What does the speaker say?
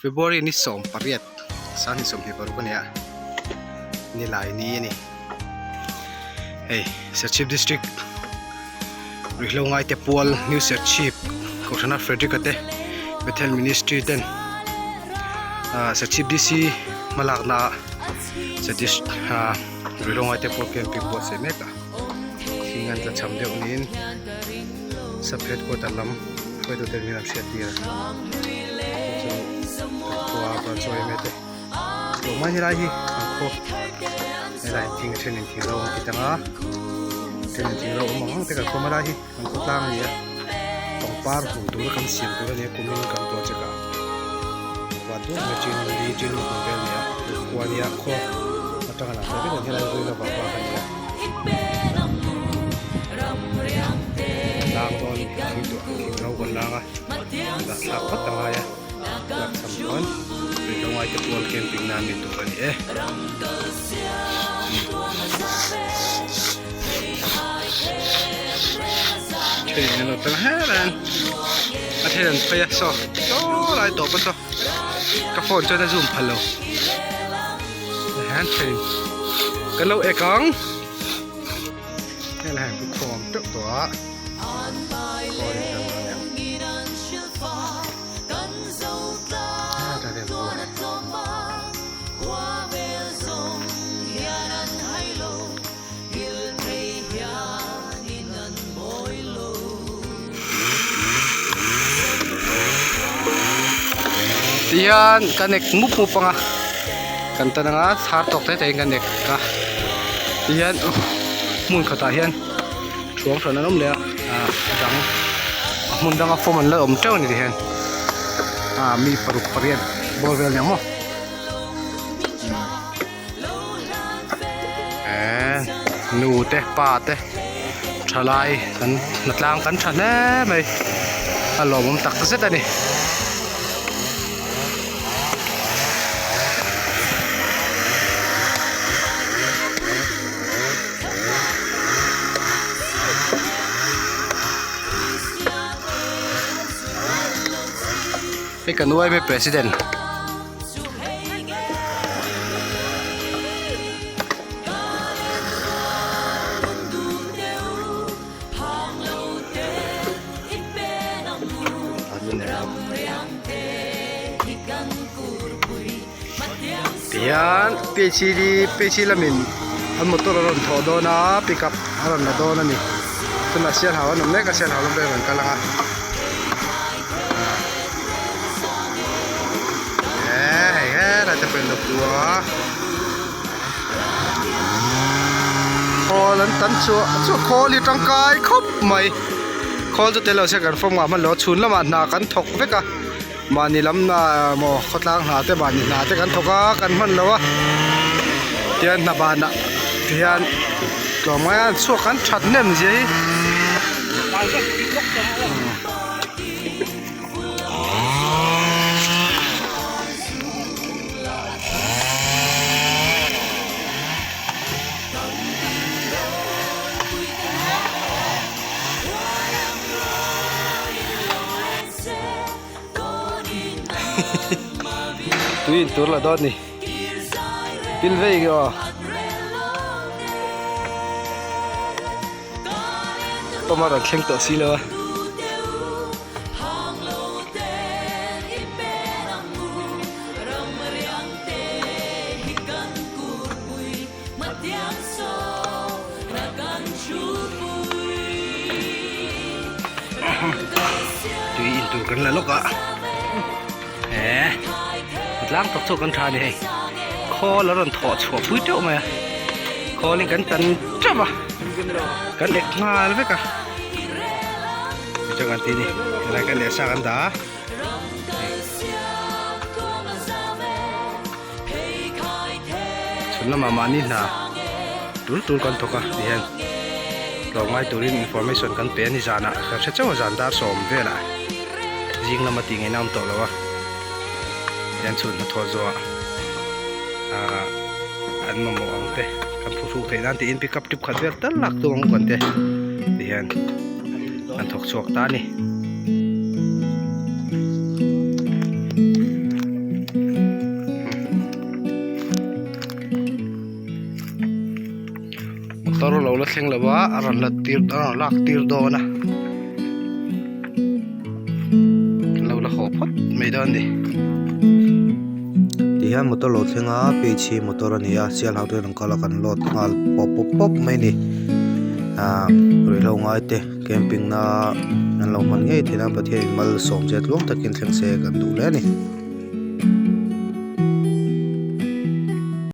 February ni 18 sanghnih 26 a ni a nilai ni a ni hei Serchhip district ruihhlo ngai te pual New Serchhip kohhrana Frederick a te Bethel ministry ten ah Serchhip D C hmalakna ah ah ruihhlo ngai te pual camping buatsaih mek a thing an tla cham deuh niin sub headquarter lam hruaitu ten min an hriat tir a chu chu kan khua branch yma te tlawm mai helai hi kan khaw helai thing a thenin thing ro an ti tang a thenin thing ro awm ang ang te kan khawm helai hi kan khaw tlang a ni a pangpar hmuh tura kan siam tur a ni a kumin kan project ah van duak mai chin li chin lukhum vel a ni a khua a nia khaw atanga lang thei vek ang helai rui lova bak a ni a. Lang dawn thing tuah thing ro kan lang a dah thlak phawt a ngai a lak cham chuan ruihhlo ngai te pual camping nan mi tur a ni e. Thenin an lo tang her a a then an phei a saw saw lai tawp a saw ka phone chuan a zoom phal lo. Hian thenin kan lo ek ang heng lai pu khawm teuh tawh a khawi kan lo nia Tihian kan ek mup mup ang a kan tan anga chhar tawk te te in kan ek a tihian hmun khatah hian thuam hran an awm leh a ah a dang a hmun danga fawm an la awm teuh a ni tihian ah mi paruk pariat bawr vel nia maw. Eee nu te pa te thalai kan hnatlang kan tha hle mai a lawmawm tak zet a ni. Hei kan yma president. Tihian PHD PHC lamin an motor a rawn thawh dawn a pickup a rawn la dawn a ni tunah sialhau an awm mek a sialhau lam pawh a rawn kal ang a. Hei helai te pawh in lo pu a khawl an tam chuah chuah khawl hi tangkai khawp mai khawl chu tel lo se kan fawm ngah hman lo chhun lamah hna kan thawk vek a mahni lam hna maw khawtlang hna te mahni hna te kan thawk a kan hman lo a tihian hna banah tihian tlawmngai a chhuak an that hnem zia hi. Tui in tur la dawn ni pil vei nge aw. Pawm a rawn thleng tawh si lo a. Tui in tur kan la lawk a he tlang tawk chu kan tha a ni hei khawl a rawn thawh chhuah pui teuh mai a khawl in kan tan teuh a kan ek nghal vek a tichuan kan ti a ni helai kan lehsa kan dah a. Chhun lamah mahni hna tul tul kan thawk a tihian tlawmngai turin information kan pe a ni zanah kan hre chauh a zan dar sawm velah zing lama tih ngaihna a awm tawh lo a tihian chhun hnathawh zawhah ahh an mamawh ang te kan phuhruk theih nan tiin pickup tip khat vel tal lak tum ang kan te tihian an thawk chhuak ta a ni. thleng lo a a rawn la tir a rawn lak tir dawn a kan lo la haw phawt mai dawn a ni. Tihian motor lo thleng a page hi motor a ni a sialhau te an kal a kan load nghal pawp pawp pawp mai a ni ah ruihhlo ngai te camping na an lo hman ngei theih nan Pathian in malsawm se tluang takin thleng se kan duh hle a ni.